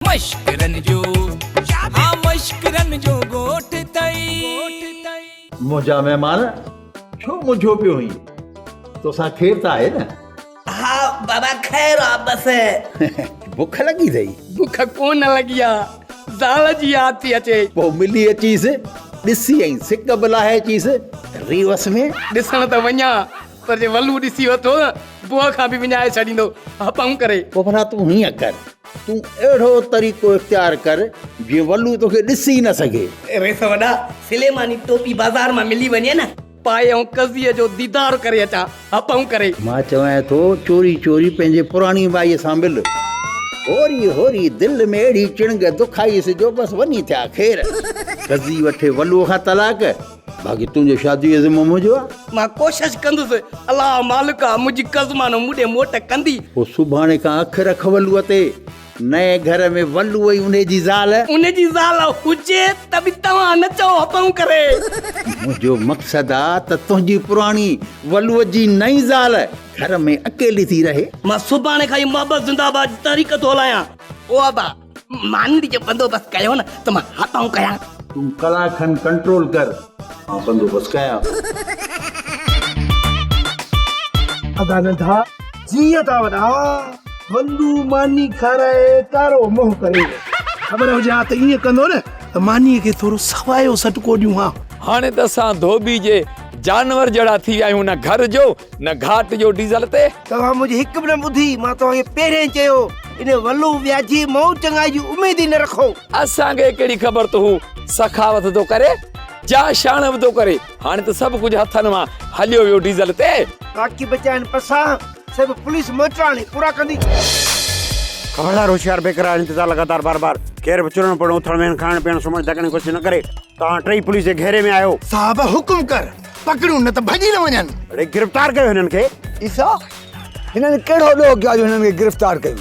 مشڪرن جو ها مشڪرن جو ڳوٺ اٿئي. منهنجا مهمان، ڇو منجهيو پيو آهين؟ توسان خير ته آهي نه؟ ها بابا خير آ بس. بک لڳي اٿئي؟ بک ڪونه لڳي آ، زال جي ياد ٿي اچي. پوء ملي اچيس، ڏسي ۽ سڪ به لاهي اچيس ريوس ۾. ڏسڻ ته وڃان پر جي ولو ڏسي ورتو نه بوء کان به وڃائي ڇڏيندو هپائون ڪري. پوء ڀلا تون هيئن ڪر، تون اهڙو طريقو اختيار ڪر جيئن ولو توکي ڏسي ئي نه سگهي. ريس وڏا، سليماني ٽوپي بازار مان ملي وڃي نه. پائي آئون قضيء جو ديدار ڪري اچان، هپائون ڪري. مان چوانء ٿو چوري چوري پنهنجي پراڻي مائيء سان مل. هوري هوري دل ۾ اهڙي چڻنگ دکائيس جو بس وڃي ٿيا خير. قضي وٺي ولوء کان طلاق، باقي تنهنجو شاديء جو ذمو منهنجو آ. مان ڪوشش ڪندس، الله مالڪ آ، منهنجي قزمانو مون ڏي موٽ ڪندي. پوء سڀاڻي کان اک رک ولوء تي. نئين گهر ۾ ولو ۽ انهي جي زال. انهي جي زال هجي ته به توهان نه چئو هپئون ڪري. منهنجو مقصد آ ته تنهنجي پراڻي ولوء جي نئين زال گهر ۾ اڪيلي ٿي رهي. مان سڀاڻي کان ئي محبت زنده آباد جي تحريڪ ٿو هلايان. او ابا ماني جو بندوبست ڪيو نه ته مان هپئون ڪيان. تون ڪلاڪ کن ڪنٽرول ڪر، مان بندوبست ڪيان. ادا ننڍا جيئن ٿا وڏا ولو ماني کارائي ڪارو منهن ڪري ويو. خبر هجي ها ته ائين ڪندو نه ته مانيء کي ٿورو سوايو سٽڪو ڏيون ها. هاڻي ته اسان ڌوٻي جي جانور جهڙا ٿي ويا آهيون نه گهر جو نه گهاٽ جو ڊيزل تي. توهان منهنجي هڪ به نه ٻڌي، مان توهان کي پهرين چيو ان ولو وياجي مئون چڱائي جي اميد ئي نه رکو. اسان کي ڪهڙي خبر ته هو سخاوت ٿو ڪري جا شاڻپ ٿو ڪري. هاڻي ته سڀ ڪجهه هٿن مان هليو ويو ڊيزل تي. باقي بچيا آهن پساهه، سي به پوليس موچڙاڻي پورا ڪندي. خبردار هوشيار بيقرار انتظار لڳاتار بار بار ڪير به چرڻ پڙڻ اٿڻ ويهڻ کائڻ پيئڻ سمهڻ جاڳڻ جي ڪوشش نه ڪري توهان ٽئي پوليس جي گهيري ۾ آهيو. صاحب حڪم ڪر پڪڙيون نه ته ڀڄي نه وڃن. اڙي گرفتار ڪيو هنن کي. عيسيٰ هنن ڪهڙو ڏوهه ڪيو آهي جو هنن کي گرفتار ڪيون.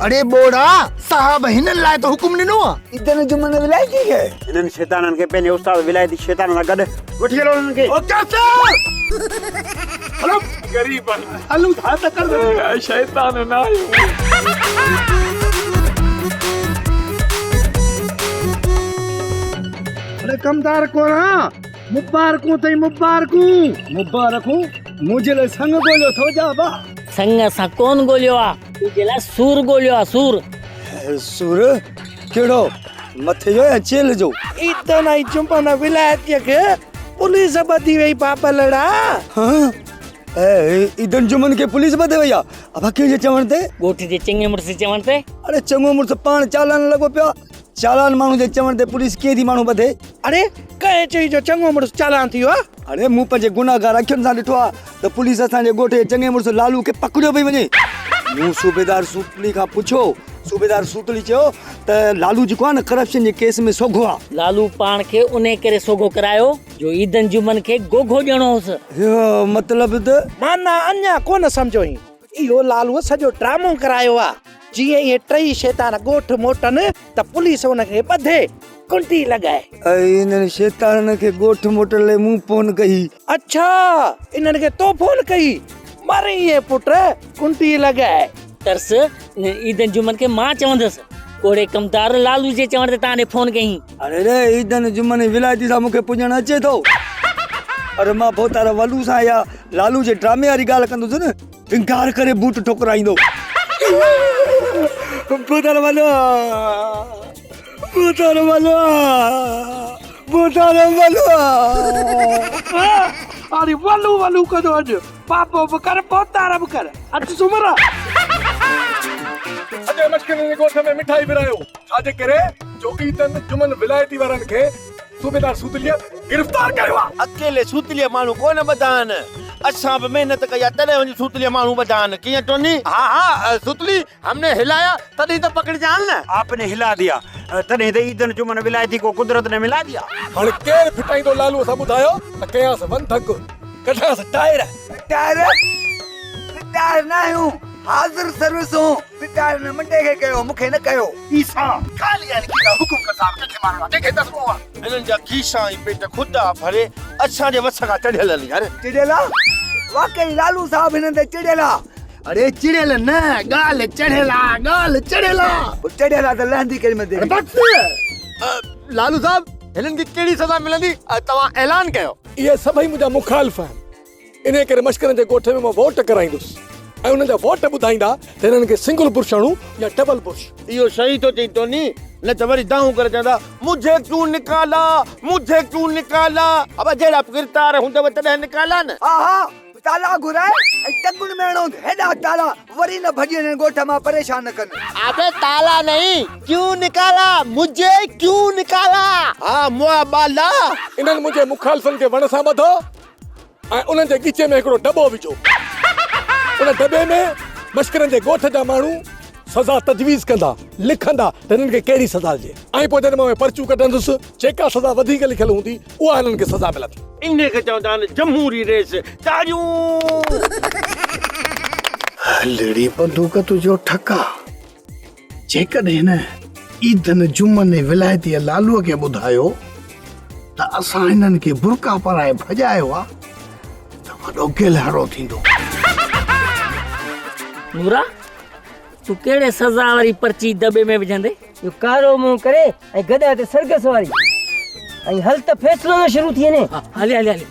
اڙي ٻوڙا صاحب هنن لاء ته حڪم ڏنو آ. عيدن جمن ولايتي کي. هنن شيطانن کي پنهنجي استاد ولايتي شيطان سان گڏ وٺي هلو هنن کي. او ڪافر! هلو غريب آهيون. هلون ٿا ته ڪر. شيطان نه آهيون. اڙي ڪمدار ڪورا مبارڪون اٿئي مبارڪون. مبارڪون؟ منهنجي لاء سڱ ڳوليو اٿو جا ابا. سڱ اسان ڪونه ڳوليو آ. تنهنجي لاء سور ڳوليو آ سور. سور؟ ڪهڙو؟ مٿي جو يا چيلهه جو؟ عيدن ۽ جمعن ولايتيء کي پوليس ٻڌي وئي بابلڙا. ها؟ عيدن جمعن کي پوليس ٻڌي وئي آ؟ ابا ڪنهن جي چوڻ تي؟ ڳوٺ جي چڱي مڙس جي چوڻ تي. اڙي چڱو مڙس پاڻ چالان لڳو پيو آ. چالان ماڻهو جي چوڻ تي پوليس ڪيئن ٿي ماڻهو ٻڌي؟ اڙي ڪنهن چئي جو چڱو مڙس چالان ٿي ويو آ؟ اڙي مون پنهنجي گنهگار اکين سان ڏٺو آ ته پوليس اسان جي ڳوٺ جي چڱي مڙس لالو کي پڪڙيو پئي وڃي. مون صوبيدار سوتلي کان پڇيو، صوبيدار سوتلي چيو ته لالو جيڪو آ نه ڪرپشن جي ڪيس ۾ سوگهو آ. لالو پاڻ کي انهي ڪري سوگهو ڪرايو جو عيدن جمعن کي گوگهو ڏيڻو هوس. اهو مطلب ته. معنيٰ اڃا ڪونه سمجهيو هين. اهو لالوء سڄو ڊرامو ڪرايو آ. جيئن اهي ٽئي شيطان ڳوٺ موٽن ته پوليس انهن کي ٻڌي ڪنڊي لڳائي. ۽ انهن شيطانن کي ڳوٺ موٽڻ لاء مون فون ڪئي. اڇا انهن کي تو فون ڪئي. مرين پٽ ڪنڊي لڳائي. ترس انهن عيدن جمعن کي مان چوندس. ڪوڙي ڪمدار لالو جي چوڻ تي تان ڏي فون ڪئي. اڙي ري عيدن جمعن ولايتي سان مون کي پڄڻ اچي ٿو. پر مان ڀوتار ولو سان يا لالو جي ڊرامي واري ڳالهه ڪندس نه ونگار ڪري بوٽ ٺوڪرائيندو. ڀوتار ولو ڀوتار ولو ڀوتار ولو. اڙي ولو ولو ڪندو اڄ بابو به ڪر ڀوتار به ڪر اچ سومرا. اڄ مشڪرين جي ڳوٺ ۾ مٺائي ورهايو ڇا جي ڪري جو عيدن جمعن ولايتي وارن کي صوبيدار سوتليء گرفتار ڪيو آ. اڪيلي سوتليء ماڻهو ڪونه ٻڌا آهن. اسان به محنت ڪئي آ تڏهن وڃي سوتليء ماڻهو ٻڌا آهن. ڪيئن ٽوني؟ ها ها سوتلي هم ني هلايا تڏهن ته پڪڙجا آهن نه. آپ ني هلا ديا تڏهن ته عيدن جمعن ولايتي ڪو قدرت ني ملا ديا. هاڻي ڪير ڦٽائيندو لالوء سان ٻڌايو ته ڪيانس ون ڌڪ ڪڍانس ٽائر. ٽائر؟ ٽائر نه آهيون حاضر سروس هون. ٽائر نه منڊي کي ڪيو مون کي نه ڪيو. عيسيٰ خالي آهن کيسا حڪم ڪر صاحب ڪنهن کي مارڻو آ ڪنهن کي دسڻو آ. هنن جا کيسا ۽ پيٽ خدا ڀري اسان جي وس کان چڙهيل آهن يار. چڙهيل آ؟ واقعي لالو صاحب هنن تي چڙهيل آ. اڙي چڙيل نه، ڳالهه چڙهيل آ، ڳالهه چڙهيل آ. پوء چڙهيل آ ته لهندي ڪيڏي مهل ديري. بس! لالو صاحب، هنن کي ڪهڙي سزا ملندي، توهان اعلان ڪيو. اهي سڀئي منهنجا مخالف آهن. انهيء ڪري مشڪرن جي ڳوٺ ۾ مان ووٽ ڪرائيندس ۽ انهن جا ووٽ ٻڌائيندا ته هنن کي سنگل برش هڻون يا ڊبل برش. اهو صحيح ٿو چئين ٽوني، نه ته وري دانهون ڪري چوندا مجهي ڪيون نڪالا، مجهي ڪيون نڪالا. ابا جهڙا ڪردار هوندؤ تڏهن نڪالا نه. ها ها تالا گهرائي ۽ ٽنگن ۾ هڻو هيڏا تالا وري نه ڀڄي وڃن ڳوٺ مان پريشان نه ڪن. ابي تالا نهين ڪيون نڪالا مجهي ڪيون نڪالا. ها مئا ٻالا. انهن منهنجي مخالفن کي وڻ سان ٻڌو. ۽ انهن جي ڳچي ۾ هڪڙو ڊٻو وجهو. ان ڊٻي ۾ مشڪرن جي ڳوٺ جا ماڻهو سزا تجويز ڪندا، لکندا ته هنن کي ڪهڙي سزا ڏجي ۽ پوء جڏهن مان اهي پرچيون ڪڍندس، جيڪا سزا وڌيڪ لکيل هوندي، اها هنن کي سزا ملندي. انهيء کي چوندا آهن جمهوري ريس. تاڙيون! هلڙي بندوق تنهنجو ٺڪا. جيڪڏهن هن عيدن، جمعن ۽ ولايتيء لالوء کي ٻڌايو ته اسان هنن کي برقع پارائي ڀڄايو آ ته وڏو گلهڙو ٿيندو. نورا، تون ڪهڙي سزا واري پرچي دٻي ۾ وجهندين؟ اهو ڪارو منهن ڪري ۽ گڏهه تي سرگس واري ۽ هل ته فيصلو نه شروع ٿي وڃي. هلي هلي هلي.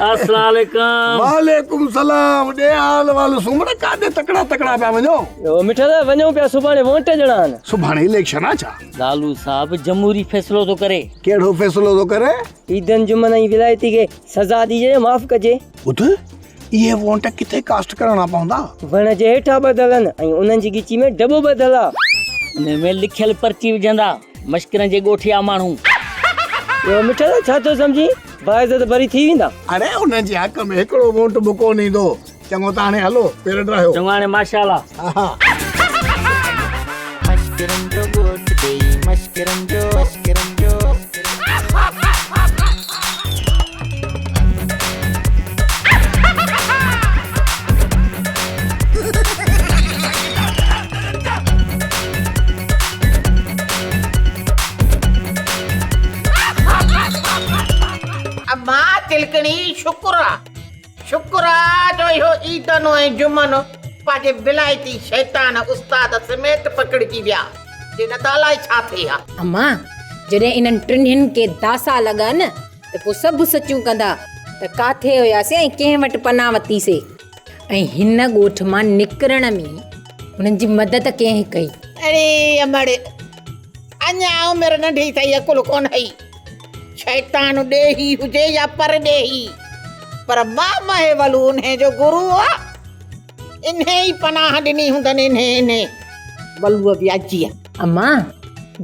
السلام عليڪم. وعليڪم سلام ڏي حال وال سومر ڪاڏي تڪڙا تڪڙا پيا وڃو. او مٺا صاحب وڃون پيا سڀاڻي ووٽ ڏيڻا آهن. سڀاڻي اليڪشن آ ڇا؟ لالو صاحب جمهوري فيصلو ٿو ڪري. ڪهڙو فيصلو ٿو ڪري؟ عيدن جمعن ۽ ولايتي کي سزا ڏجي يا معاف ڪجي. ٻڌ اهي وونٽ ڪٿي ڪاسٽ ڪرڻا پوندا؟ وڻ جي هيٺان ٻڌل آهن ۽ انهن جي ڳچي ۾ ڊٻو ٻڌل آ. انهي ۾ لکيل پرچي وجهندا مشڪرن جي ڳوٺ جا ماڻهو. اهو مٺل ڇا ٿو سمجهين؟ باعزت بري ٿي ويندا. اڙي انهن جي حق ۾ هڪڙو وونٽ به ڪونه ايندو. چڱو ته هاڻي هلو پير ڊاهيو. چڱو هاڻي ماشاءالله. ها. مشڪرن جو ڳوٺ ڏيئي مشڪرن جو مشڪرن جو. اما تلڪڻي شڪر آ شڪر آ جو اهو عيدن ۽ جمعن پنهنجي ولايتي شيطان استاد سميت پڪڙجي ويا جي نه ته الائي ڇا ٿئي ها. اما جڏهن انهن ٽنهين کي داسا لڳا نه ته پوء سڀ سچيون ڪندا ته ڪاٿي هياسين ۽ ڪنهن وٽ پناهه ورتيسي ۽ هن ڳوٺ مان نڪرڻ ۾ انهن جي مدد ڪنهن ڪئي. اڙي امڙ اڃا عمر ننڍي اٿئي عقل ڪونهئي. شيطان ڏيهي هجي يا پرڏيهي پر مامهي ولو انهي جو گرو آ. انهي ئي پناهه ڏني هوندن انهي انهي ولوء وياجيء. اما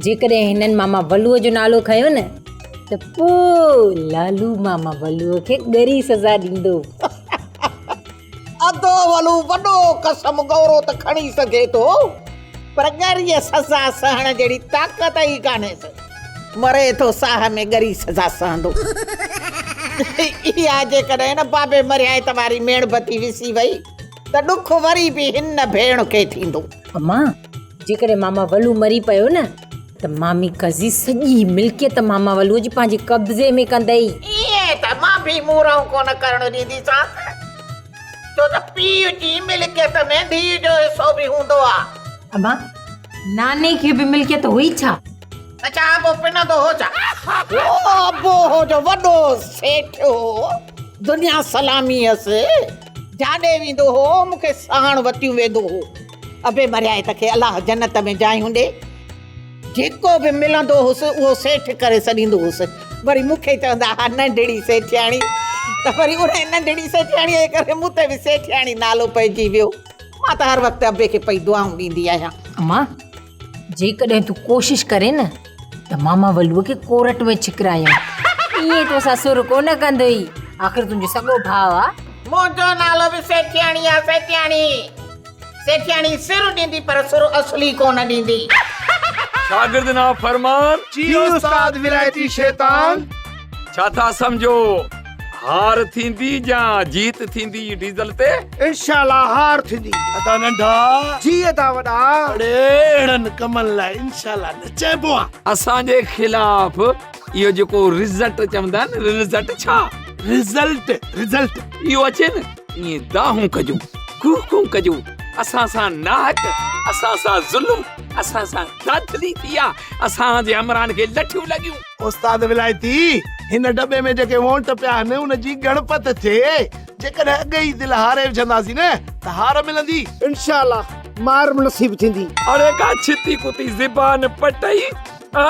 جيڪڏهن هنن ماما ولوء جو نالو کنيو نه ته پوء لالو ماما ولوء کي ڳري سزا ڏيندو. ادو ولو وڏو قسم ڳورو ته کڻي سگهي ٿو پر ڳريء سزا سهڻ جهڙي طاقت ئي ڪانهيس. مري ٿو ساهه ۾ ڳري سزا سهندو. اها جيڪڏهن هن بابي مرهيائت واري ميڻ بتي وسي وئي ته ڏک وري به هن ڀيڻ کي ٿيندو. امان جيڪڏهن ماما ولو مري پيو نه ته مامي قضي سڄي ملڪيت ماما ولوء جي پنهنجي قبضي ۾ ڪندئي. ائين ته مان به مورائون ڪونه ڪرڻ ڏينديسانس، ڇو ته پيء جي ملڪيت ۾ ڌيء جو حصو به هوندو آ. امان، ناني کي به ملڪيت هئي ڇا؟ ته ڇا ابو پنندو هو ڇا؟ هو ابو هو جو وڏو سيٺ هو، دنيا سلامي هيس، جاڏي ويندو هو مون کي ساڻ وتيون ويندو هو. ابي مريائت کي الله جنت ۾ جايون ڏي. جيڪو به ملندو هوس اهو سيٺ ڪري سڏيندو هوس. وري مون کي چوندا ها ننڍڙي سيٺياڻي ته وري انهي ننڍڙي سيٺياڻيء جي ڪري مون تي به سيٺياڻي نالو پئجي ويو. مان ته هر وقت ابي کي پئي دعائون ڏيندي آهيان. امان جيڪڏهن تون ڪوشش ڪرين نه ته ماما ولوء کي ڪورٽ ۾ ڇڪرايان. ائين توسان سر ڪونه ڪندوئي. آخر تنهنجو سڳو ڀاء آ. منهنجو نالو به سيٺياڻي آ سيٺياڻي. سيٺياڻي سر ڏيندي پر سر اصلي ڪونه ڏيندي. شاگرد نافرمان. جي استاد ولايتي شيطان. ڇا ٿا سمجهو هار ٿيندي يا جيت ٿيندي ڊيزل تي؟ انشاء الله هار ٿيندي. ادا ننڍا. جي ادا وڏا. اڙي اهڙن ڪمن لاء انشاء الله نه چئبو آ. اسان جي خلاف اهو جيڪو رزلٽ چوندا آهن رزلٽ ڇا؟ رزلٽ رزلٽ اهو اچي نه. ائين دانهون ڪجو، ڪوڪون ڪجو، اسان سان ناحق، اسان سان ظلم، اسان سان دانڌلي ٿي آ، اسان جي همراهن کي لٺيون لڳيون. استاد ولايتي، هن ڊٻي ۾ جيڪي وونٽ پيا آهن، ان جي ڳڻپت ٿئي. جيڪڏهن اڳ ئي دل هاري وجهنداسين نه ته هار ملندي. انشاء الله مار به نصيب ٿيندي. اڙي ڪا ڇتي ڪتي زبان پٽئي ها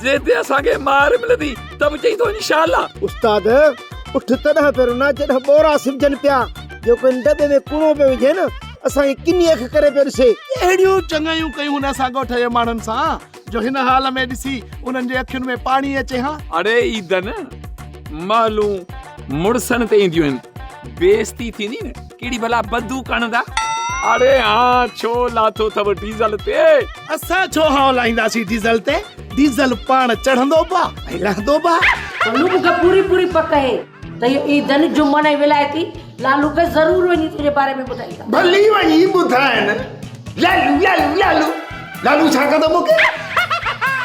جنهن تي اسان کي مار ملندي ته به چئي ٿو انشاء الله. استاد اٺ تڏهن پيو رنا جڏهن ٻورا سبجن پيا. جيڪو هن ڊٻي ۾ ڪڻو پيو وجهي نه اسان کي ڪني اک ڪري پيو ڏسي. اهڙيون چڱايون ڪيون هن اسان ڳوٺ جي ماڻهن سان جو هن حال ۾ ڏسي انهن جي اکين ۾ پاڻي اچي ها. اڙي عيدن مهلون مڙسن تي اينديون آهن. بيعزتي ٿيندي نه ڪهڙي ڀلا بندوق هڻندا. اڙي ها ڇو لاٿو اٿو ڊيزل تي. اسان ڇو هانء لاهينداسين ڊيزل تي، ڊيزل پاڻ چڙهندو به آ ۽ لهندو به آ. پلو مون کي پوري پوري پڪ آهي ته اهو عيدن، جمن ۽ ولايتي لالو کي ضرور وڃي تنهنجي باري ۾ ٻڌائيندا. ڀلي وڃي ٻڌائين. لالو لالو لالو لالو ڇا ڪندو مون کي؟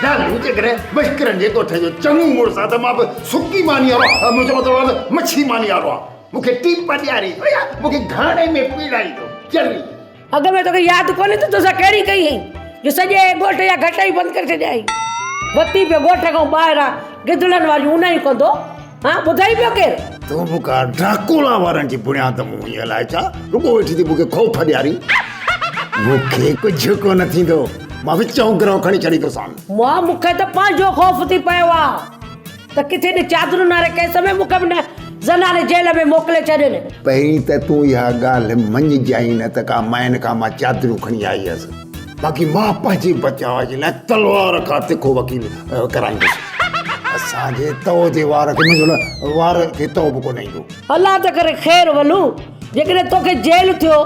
لالو جيڪڏهن مشڪرن جي ڳوٺ جو چڱو مڙس آ ته مان به سڪي ماني وارو آ، منهنجو مطلب آ ته مڇي ماني وارو آ. مون کي ٽيپ ڏياريندو يا مون کي گهاڻي ۾ پيڙائيندو چري. اڳ ۾ توکي ياد ڪونهي ته توسان ڪهڙي ڪئي هئي جو سڄي ڳوٺ جا گهٽ ئي بند ڪري ڇڏيا هئي. وتي پيو ڳوٺ کان ٻاهران گدڙن واريون اونهايون ڪندو. ها ٻڌائي پيو ڪير؟ تون به ڪا ڊراڪولا وارن جي بڻياد مون هئين الائي ڇا رڳو ويٺي ٿي مون کي خوف ڏيارين. مون کي ڪجهه ڪونه ٿيندو مان وچون گرهه کڻي ڇڏيندوسان. مئا مون کي ته پنهنجو خوف ٿي پيو آ ته ڪٿي ان چادرن واري ڪيس ۾ مون کي به نه زناني جيل ۾ موڪلي ڇڏين. پهرين ته تون اها ڳالهه مڃجائين نه ته ڪا ماين کان مان چادرون کڻي آئي هيس. باقي مان پنهنجي بچاء جي لاء تلوار کان تکو وڪيل ڪرائيندس. اسان جي تئو جي وار کي منهنجو نه وار کي تئو به ڪونه ايندو. الله ته ڪري خير ولو، جيڪڏهن توکي جيل ٿيو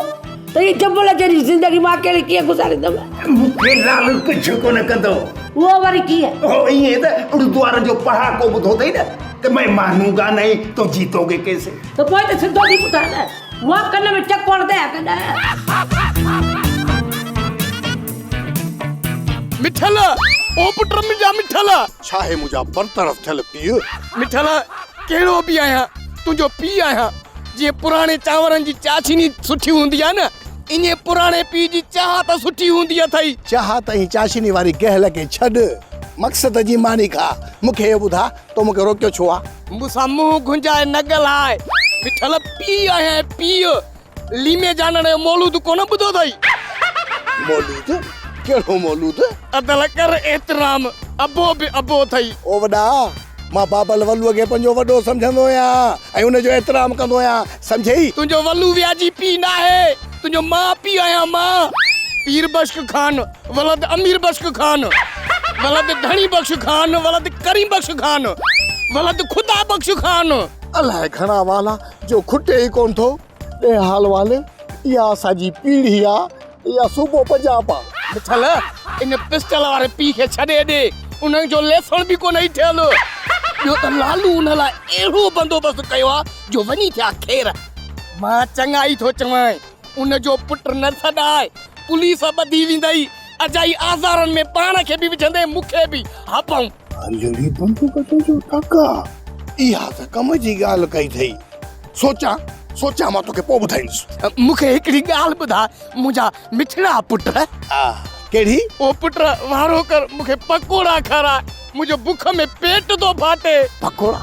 ته هي جبل جهڙي زندگي مان اڪيلي ڪيئن گذاريندم؟ مون کي لالو ڪجهه ڪونه ڪندو. اهو وري ڪيئن؟ اهو ائين ته اردو وارن جو پهاڪو ٻڌو اٿئي نه ته مين مانون گا نهين تو جيتوگي ڪيسي. ته پوء ته سڌو ٿي ٻڌاء نه. مان ڪن ۾ چڪ هڻندي آهيان ڪڏهن. مٺل، او پٽ منهنجا مٺل. ڇا آهي منهنجا برطرف ٿيل پيء؟ مٺل، ڪهڙو به آهيان، تنهنجو پيء آهيان. جيئن پراڻي چانورن جي چاشني سٺي هوندي آهي نه، ائين پراڻي پيء جي چاهت سٺي هوندي اٿئي. چاهت ۽ چاشني واري گهل کي ڇڏ، مقصد جي ماني کاء. مون کي اهو ٻڌاء، تو مون کي روڪيو ڇو آ؟ مون سان منهن گهنجائي نه ڳالهاء. مٺل، پيء آهيان پيء. ليمي جانڻ جو مولود ڪونه ٻڌو اٿئي؟ مولود؟ ڪهڙو مولود؟ ادل ڪر احترام، ابو به ابو اٿئي. او وڏا، مان بابل ولوء کي پنهنجو وڏو سمجهندو آهيان ۽ ان جو احترام ڪندو آهيان، سمجهئي؟ تنهنجو ولو وياجي پيء ناهي، تنهنجو مان پيء آهيان مان. پير بخش خان ولد امير بخش خان ولد ڌڻي بخش خان ولد ڪريم بخش خان ولد خدا بخش خان. الائي گهڻا والا جو کٽي ئي ڪونه ٿو. ڏي حال وال، اها اسان جي پيڙهي آ يا صوبو پنجاب آ. مٺل، ان پسٽل واري پيء کي ڇڏي ڏي، انهن جو ليسڻ به ڪونه ٿيل. ٻيو ته لالو ان لاء اهڙو بندوبست ڪيو آ جو وڃي ٿيا خير. مان چڱائي ٿو چوانء، ان جو پٽ نه سڏاء، پوليس ٻڌي ويندئي، اجائي آزارن ۾ پاڻ کي به وجهندين مون کي به. هپئون. هلڙي بندوق تنهنجو ٽڪ آ. اها ته ڪم جي ڳالهه ڪئي اٿئي. سوچان سوچان مان توکي پوء ٻڌائيندس. مون کي هڪڙي ڳالهه ٻڌاء منهنجا مٺڙا پٽ. آ ڪهڙي؟ او پٽ وارو ڪر مون کي پڪوڙا کاراء منهنجو بک ۾ پيٽ ٿو ڦاٽي. پڪوڙا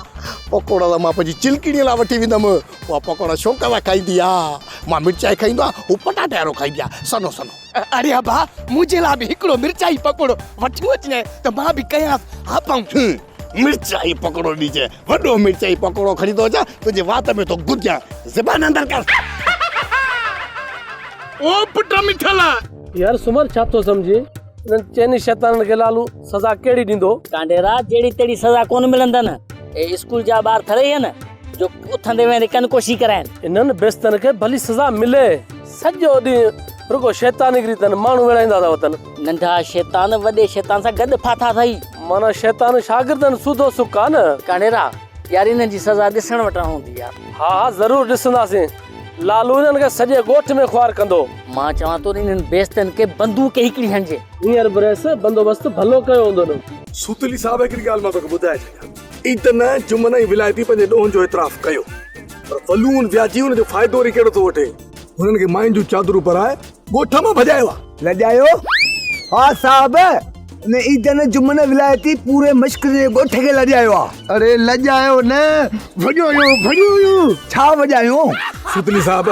پڪوڙا ته مان پنهنجي چلڪڻيء لاء وٺي ويندم. اها پڪوڙا شوق سان کائيندي آ. مان مرچائي کائيندو آهيان هو پٽاٽي وارو کائيندي آ سنهو سنهو. اڙي ابا منهنجي لاء به هڪڙو مرچائي پڪوڙو وٺيون اچجانء ته مان به ڪيانس هپئون. مرچائي پڪوڙو ڏجانء وڏو مرچائي پڪوڙو کڻي ٿو اچان تنهنجي وات ۾ ٿو گهجان زبان اندر ڪر. او پٽ مٺل! يار سومر ڇا ٿو سمجهين انهن چئني شيطانن کي لالو سزا ڪهڙي ڏيندو؟ ڪانڊيرا جهڙي تهڙي سزا ڪونه ملندن. اهي اسڪول جا ٻار ٿڙئي هن جو اٿندي ويهندي ڪن ڪوشي ڪرائين. انهن بيستن کي ڀلي سزا ملي. سڄو ڏينهن رڳو شيطاني گري تن ماڻهو ويڙهائيندا ٿا وتن. ننڍا شيطان وڏي شيطان سان گڏ ڦاٿا اٿئي. معنيٰ شيطان شاگردن سوڌو سڪ آ نه. ڪانڊيرا يار انهن جي سزا ڏسڻ وٽان هوندي يار. ها ها ضرور ڏسنداسين. لالو انهن کي سڄي ڳوٺ ۾ خوار ڪندو. مان چوان ٿو انهن بيستن کي بندوق هڪڙي هڻجي. هينئر به رئيس بندوبست ڀلو ڪيو هوندن. سوتلي صاحب هڪڙي ڳالهه مان توکي ٻڌائي ڇڏيان. عيدن، جمن ۽ ولايتي پنهنجي ڏوهن جو اعتراف ڪيو. پر ولون وياجي ان جو فائدو وري ڪهڙو ٿو وٺي. هنن کي ماين جون چادرون پرائي ڳوٺ مان ڀڄايو آ. لڄايو؟ ها صاحب، ان عيدن جمن ولايتي پوري مشڪ جي ڳوٺ کي لڄايو آ. اڙي لڄايو نه، ڀڄايو، ڀڄايو. ڇا ڀڄايو؟ سوتلي صاحب،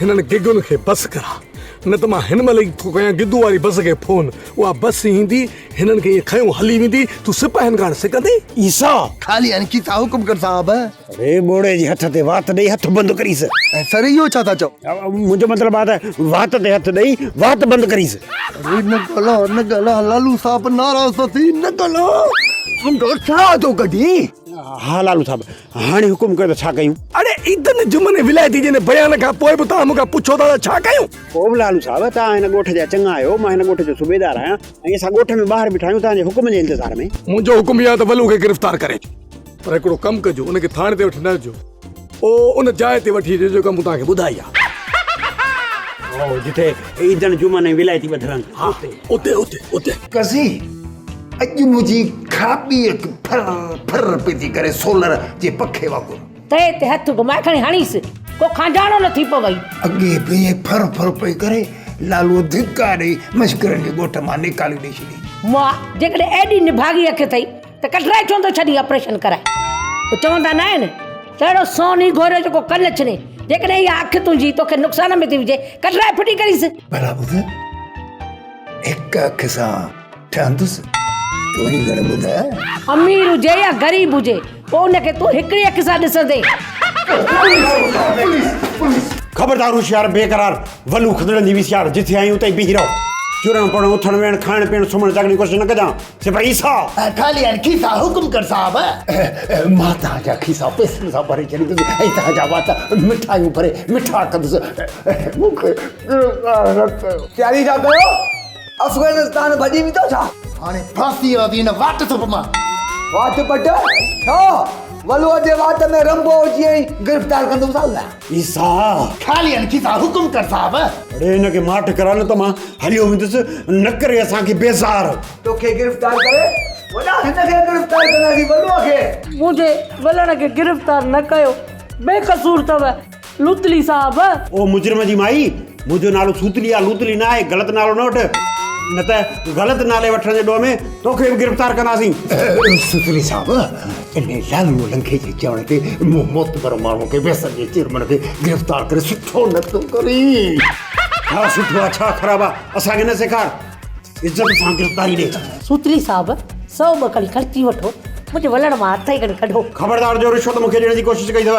هنن گگن کي بس ڪراء، نه ته مان هن مهل ئي ٿو ڪيان گدو واري بس کي فون. اها بس ايندي، هنن کي ائين کنيو هلي ويندي، تون سپاهين ڪاڻ سڪندين؟ عيسيٰ! خالي هن کيسا حڪم ڪر صاحب. اڙي ٻوڙي جي هٿ تي وات ڏئي هٿ بند ڪريس. ۽ سر اهو ڇا ٿا چئو؟ منهنجو مطلب آهي ته وات تي هٿ ڏئي وات بند ڪريس. اڙي نه ڳالهاء نه ڳالهاء لالو صاحب ناراض ٿو ٿي نه ڳالهاء. منهنجو ڇا ٿو ڪڍين؟ ها لالو صاحب هاڻي حڪم ڪيو ته ڇا ڪيون؟ اڙي عيدن جمن ۽ ولايتي جي ان بيان کان پوء به توهان مون کان پڇو ٿا ته ڇا ڪيون؟ پوء به لالو صاحب توهان هن ڳوٺ جا چڱا آهيو، مان هن ڳوٺ جو صوبيدار آهيان ۽ اسان ڳوٺ ۾ ٻاهر بيٺا آهيون توهان جي حڪم جي انتظار ۾. منهنجو حڪم اهو آهي ته ولو کي گرفتار ڪري اچو. پر هڪڙو ڪم ڪجو، ان کي ٿاڻي تي وٺي نه اچجو، پوء ان جاء تي وٺي اچجو جيڪا مون توهان کي ٻڌائي آهي. هو جتي عيدن جمعن ۽ ولايتي ٻڌل آهن، ها اتي اتي اتي. قضي، اڄ منهنجي کاٻي اک ڦر ڦر پئي ٿي ڪري سولر جي پکي وانگر. تئي تي هٿ گهمائي کڻي هڻيس، ڪو کانجاڻو نه ٿي پوئي. اڳي به ائين ڦر ڦر پئي ڪري، لالوء ڌڪا ڏيئي مشڪرن جي ڳوٺ مان نيڪالي ڏئي ڇڏي. مئا، جيڪڏهن ايڏي نڀاڳي اک اٿئي ته ڪڍرائي ڇو نٿو ڇڏين آپريشن ڪرائي. هو چوندا نه آهن ته اهڙو سون ئي گهوريو جيڪو ڪن ڇني. جيڪڏهن اها اک تنهنجي توکي نقصان ۾ ٿي وجهي، ڪڍرائي ڦٽي ڪريس. ڀلا ٻڌ، هڪ اک سان ٺهندس، تون ئي گهڻ ٻڌاء. امير هجي يا غريب هجي، پوء ان کي تون هڪڙي اک سان ڏسندين. خبردار هوشيار بيقرار ولو کدڙن جي وسيار جٿي آهين اتي ئي بيهي رهو. چرڻ پڙڻ اٿڻ ويهڻ کائڻ پيئڻ سمهڻ جاڳڻ جي ڪوشش نه ڪجان. سپاهي عيسيٰ! خالي آهن کيسا حڪم ڪر صاحب. مان توهان جا کيسا پئسن سان ڀري ڇڏيندس ۽ توهان جا وات مٺايون ڀري مٺا ڪندس. مون کي گرفتار نه ڪيو. تياري ٿا ڪيو؟ افغانستان ڀڄي ويندو ڇا؟ هاڻي ڦاسي وياسين هن واٽ ٿپ مان. واٽ پٽ؟ ڇا؟ ولوء جي وات ۾ رنبو وجهي ۽ گرفتار ڪندوسانس. عيسيٰ! خالي آهن کيسا حڪم ڪر صاحب. اڙي هن کي ماٺ ڪراء نه ته مان هليو ويندس نه ڪري اسان کي بيزار. توکي گرفتار ڪري وڏا هن کي گرفتار ڪنداسين ولوء کي. منهنجي ولڻ کي گرفتار نه ڪيو بي قصور اٿو لوتلي صاحب. او مجرم جي مائي منهنجو نالو سوتلي آ لوتلي نه آهي غلط نالو نه وٺ نه ته غلط نالي وٺڻ جي ڏوهه ۾ توکي به گرفتار ڪنداسين. سوتلي صاحب انهي لالو لنگهي جي چوڻ تي مون معتبر ماڻهو کي ويسن جي چيئرمن کي گرفتار ڪري سٺو نه ٿو ڪرين. ڇا سٺو آ ڇا خراب آ اسان کي نه سيکار عزت سان گرفتاري ڏي. سوتلي صاحب سئو ٻه کڻي خرچي وٺو منهنجي ولڻ مان هٿ ئي کڻي ڪڍو. خبردار جو رشوت مون کي ڏيڻ جي ڪوشش ڪئي اٿو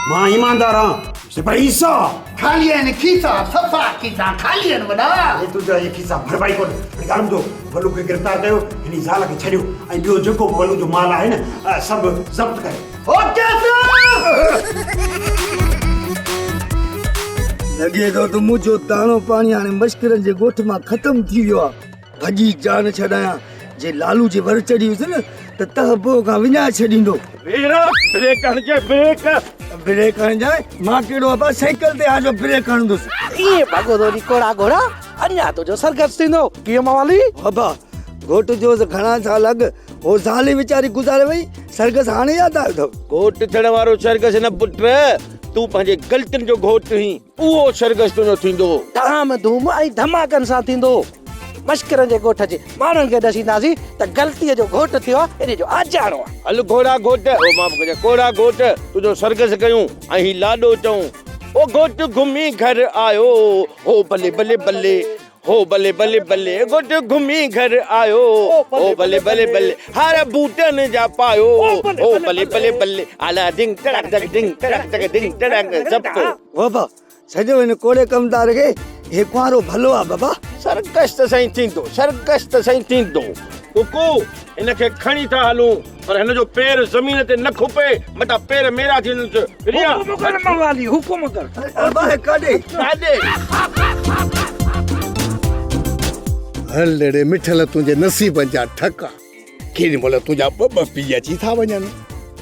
مان ايماندار آهيان سپاهي عيسيٰ. خالي آهن کيسا صفا کيسا خالي آهن وڏا. هي تنهنجا اهي کيسا ڀربا ئي ڪونه. هاڻي ڳالهه ٻڌو ولو کي گرفتار ڪيو هن جي زال کي ڇڏيو ۽ ٻيو جيڪو به ولو جو مال آهي نه سڀ ضبط ڪريو. Okay sir. لڳي ٿو ته منهنجو داڻو پاڻي هاڻي مشڪرن جي ڳوٺ مان ختم ٿي ويو آهي. ڀڄي جان ڇڏايان، جي لالو جي ور چڙهي ويس نه ته تهه بوء کان وڃائي ڇڏيندو. ويرا بريڪ هڻجانء بريڪ. بريڪ هڻجانء؟ مان ڪهڙو ابا سائيڪل تي آهيان جو بريڪ هڻندس. ائين ڀڳو ٿو وڃي ڪوڙا گهوڙا، اڃا تنهنجو سرگس ٿيندو. ڪيئن موالي؟ ابا گهوٽ جو گهڻا سال اڳ هو زال ئي ويچاري گذاري وئي، سرگس هاڻي ياد آيو اٿو. گهوٽ ٿيڻ وارو سرگس نه پٽ، تون پنهنجي غلطين جو گهوٽ هين. اهو سرگس تنهنجو ٿيندو. ڌام ڌوم ۽ ڌماڪن سان ٿيندو. مشڪرن جي ڳوٺ جي ماڻهن کي ڏسينداسين ته غلطيء جو گهوٽ ٿيو آهي، انهيء جو آجياڻو آهي. هل گهوڙا گهوٽ، او معاف ڪجانء ڪوڙا گهوٽ، تنهنجو سرگس ڪيون ۽ هي لاڏو چئون. او گهوٽ گهمي گهر آيو، هو بلي بلي بلي، هو بلي بلي بلي، گهوٽ گهمي گهر آيو، هو بلي بلي بلي، هار بوٽن جا پايو، هو بلي بلي بلي، آلا ڊنگ ٽڙڪ ٽڪ ڊنگ ٽڙڪ ٽڪ ڊنگ ٽڙڪ زپ. بابا سڄو هن ڪوڙي ڪمدار کي هي ڪنوارو ڀلو آ بابا. سرڪش ته سائين ٿيندو سرڪش ته سائين ٿيندو. ڪڪو هن کي کڻي ٿا هلون پر هن جو پير زمين تي نه کپي متان پير ميرا ٿي وڃنس. ريا حڪم ڪر موالي حڪم ڪر. ابا هي ڪاڏي؟ ڪاڏي؟ هل ڙي مٺل تنهنجي نصيبن جا ٺڪا. ڪيڏي مهل تنهنجا ٻه ٻه پيء اچي ٿا وڃن.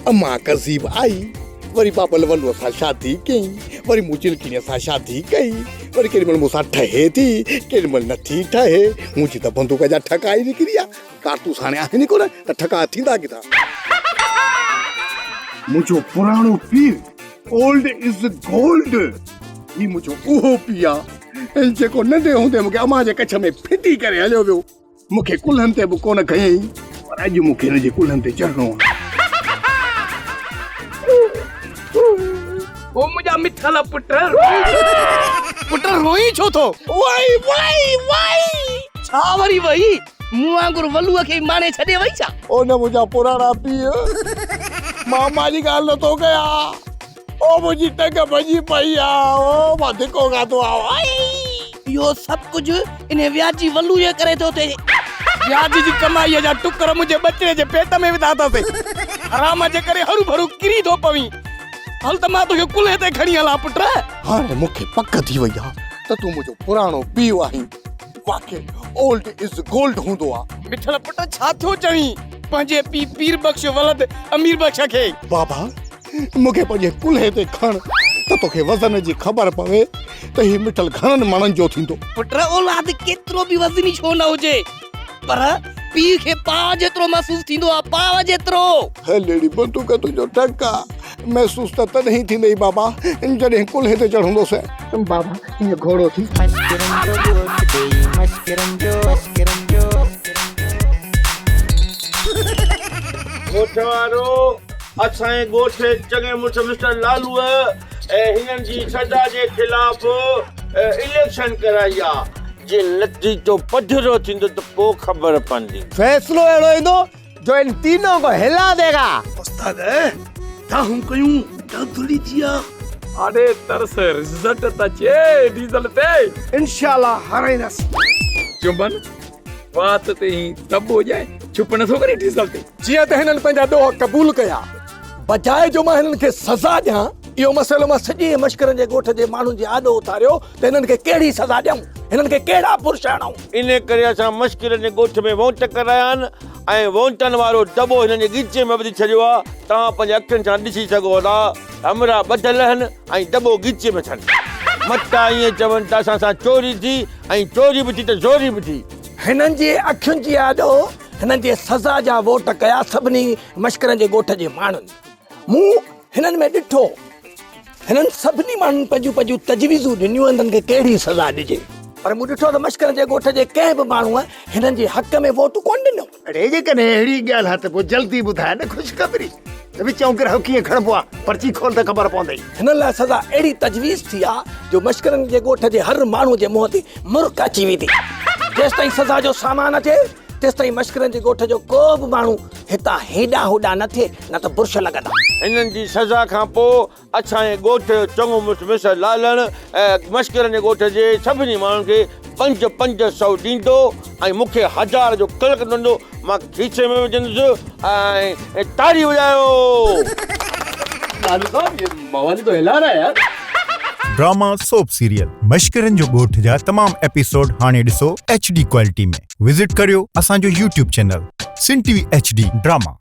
امان قضيب آئي، وري بابل ولوء سان شادي ڪيائين، وري مون چلڪڻيء سان شادي ڪئي، وري ڪيڏي مهل مون سان ٺهي ٿي، ڪيڏي مهل نٿي ٺهي. منهنجي ته بندوق جا ٺڪا ئي نڪري ويا. ڪارتوس هاڻي آهن ئي ڪونه ته ٺڪا ٿيندا ڪٿان. منهنجو پراڻو پيء اولڊ is gold. هي منهنجو اهو پيء آ جيڪو ننڍي هوندي مون کي امان جي ڪڇ ۾ ڦٽي ڪري هليو ويو. مون کي ڪلهن تي به ڪونه کنيائين پر اڄ مون کي هن جي ڪلهن تي چڙهڻو آ. او منهنجا مٺل پٽ پٽ روئين ڇو ٿو؟ وائي وائي وائي ڇا وري وئي؟ مون وانگر ولوء کي ماڻي ڇڏي وئي ڇا؟ او نه منهنجا پراڻا پيء، مان امان جي ڳالهه نٿو ڪيان. او منهنجي ٽنگ ڀڄي پئي آ، او مان ڌڪو کاڌو آ، وائي. اهو سڀ ڪجهه انهي وياجي ولوء جي ڪري ٿيو ٿئي. وياج جي ڪمائيء جا ٽڪر منهنجي ٻچڙي جي پيٽ ۾ وڌا اٿس. حرام جي ڪري هروڀرو ڪري ٿو پوين. هل ته مان توکي ڪلهي تي کڻي هلان پٽ. هاڻي مون کي پڪ ٿي وئي آ ته تون منهنجو پراڻو پيء آهين. واقعي اولڊ is gold هوندو آ. مٺل پٽ ڇا ٿيو چوين پنهنجي پيء پير بخش ولد امير بخش کي. بابا مون کي پنهنجي ڪلهي تي کڻ ته توکي وزن جي خبر پوي ته هي مٺل گهڻن مڻن جو ٿيندو. پٽ اولاد ڪيترو به وزني ڇو نه هجي پر پيء کي پاء جيترو محسوس ٿيندو آ پاء جيترو. هل اڙي بندوق تنهنجو ٽڪ آ. محسوس ته تڏهن ئي ٿيندئي بابا جڏهن ڪلهي تي چڙهندوسين. بابا ائين گهوڙو ٿي. مشڪرن جو ڳوٺ ڏيئي مشڪرن جو مشڪرن جو. ڳوٺ وارو اسان جي ڳوٺ جي چڱي مڙس مسٽر لالوء هنن جي سزا جي خلاف اليڪشن ڪرائي آ. جي نتيجو پڌرو ٿيندو ته پوء خبر پوندي. فيصلو اهڙو ايندو جو ان تينون ڪو هلا ديگا. استاد دانهون ڪيون دادلي جي آ. آڏي ترس رزلٽ ته اچي ڊيزل تي. انشاء الله هارائينداسين. چنبن وات تي هي دٻو ڄائي چپ نٿو ڪرين ڊيزل تي. جيئن ته هنن پنهنجا ڏوهه قبول ڪيا، بجاء جو مان هنن کي سزا ڏيان، اهو مسئلو مان سڄي مشڪرن جي ڳوٺ جي ماڻهن جي آڏو اٿاريو ته هنن کي ڪهڙي سزا ڏيون، هنن کي ڪهڙا برش هڻون. ان ڪري اسان مشڪرن جي ڳوٺ ۾ وونٽ ڪرايا آهن ۽ وونٽن وارو دٻو هنن جي ڳچيء ۾ ٻڌي ڇڏيو آهي. توهان پنهنجي اکين سان ڏسي سگهو ٿا ته همراهه ٻڌل آهن ۽ دٻو ڳچيء ۾ اٿن. متان ائين چون ته اسان سان چوري ٿي ۽ چوري به ٿي ته زوري به ٿي. هنن جي اکين جي آڏو هنن جي سزا جا ووٽ ڪيا سڀني مشڪرن جي ڳوٺ جي ماڻهن. مون هنن ۾ ڏٺو، هنن سڀني ماڻهن پنهنجون پنهنجون تجويزون ڏنيون هنن کي ڪهڙي سزا ڏجي، پر مون ڏٺو ته مشڪرن جي ڳوٺ جي ڪنهن به ماڻهوء هنن جي حق ۾ ووٽ ڪونه ڏنو. اڙي جيڪڏهن اهڙي ڳالهه آ ته پوء جلدي ٻڌاء نه خوشخبري ته وچئون گرهه ڪيئن کڻبو آ، پرچي کول ته خبر پوندئي. هنن لاء سزا اهڙي تجويز ٿي آ جو مشڪرن جي ڳوٺ جي هر ماڻهوء جي منهن تي مرڪ اچي ويندي. جيستائين سزا جو سامان اچي، تيستائين مشڪرن جي ڳوٺ جو ڪو به ماڻهو هتان هيڏانهن هوڏانهن نه ٿئي، نه ته برش لڳندا. هنن جي سزا کان پوء اسان جي ڳوٺ جو چڱو مڙس مسٽر لالڻ مشڪرن جي ڳوٺ جي سڀني ماڻهن کي پنج پنج سئو ڏيندو ۽ مون کي هزار جو ڪلڪ ڏيندو، مان کيسي ۾ وجهندس ۽ تاڙي وڄايو. لالو صاحب يي موالي تو هلا رها هي يار. ڊراما سوپ سيريل مشڪرن جو ڳوٺ جا تمام ايپيسوڊ هاڻي ڏسو ايڇ ڊي ڪوالٽي ۾ وزٽ ڪريو اسان جو YouTube channel Sindh T V H D drama.